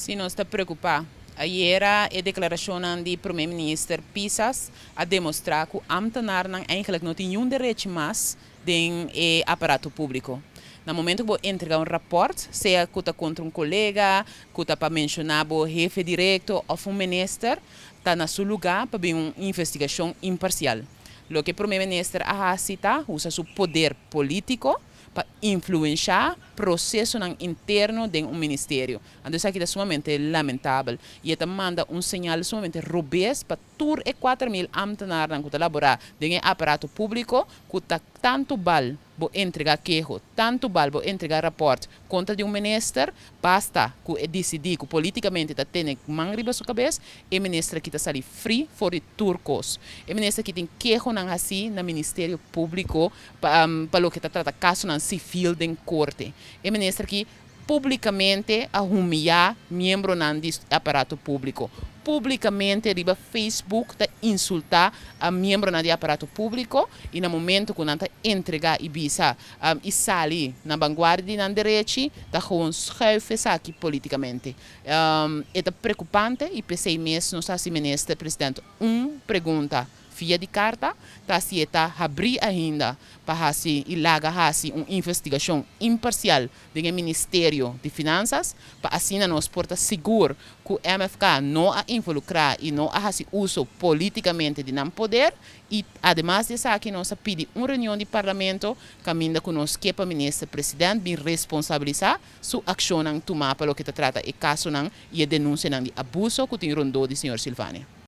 Si, nos ta preokupá. Ayera e deklarashon di promé minister Pisas a demostrá ku ambtenaren eigenlijk no tin ningun derecho mas den e aparato públiko. Na momento ku bo entregá un rapport, sea ku ta kontra un kolega, ku ta pa menshoná bo hefe direkto òf un minister, ta na su lugá pa un investigashon imparsial. Loke promé minister a hasi ta usa su poder polítiko pa influensiá proseso interno di un ministerio. Anto, esaki ta sumamente lamentabel. I ta manda un señal sumamente robes pa tur e 4 mil ambtenaren ku ta laborá den aparato públiko, ku ta tantu bal bo entregá keho, tantu bal bo entregá rapport kontra di un minister, basta ku e disidí ku polítikamente ta tene man riba su kabes, e minister aki ta sali free for di tur kos. E minister aki tin keho nan asina na Ministerio Públiko pa loke ta trata kaso nan sivil den korte. E minister aki públikamente a humiliá miembro nan di aparato públiko. Públikamente riba Facebook ta insultá a miembro nan di aparato públiko i na momento ku nan ta entregá i bisa i sali na vanguardia nan derecho, ta gewoon schuif esaki polítikamente. Ta preokupante i p'esei mes nos a hasi minister presidente un pregunta via di karta, ta si ta habrí ainda pa hasi i laga hasi un investigashon imparsial di Ministerio di Finansa, pa asina nos por ta sigur ku MFK no a involukrá i no a hasi uso polítikamente di nan poder. I ademas di esaki, nos a pidi un reunion di parlamento kaminda ku nos ke pa minister presidente bin responsabilisá su akshon tumá pa loke ta trata e kaso nan i e denunsia nan di abuso ku tin rondó di señor Silvania.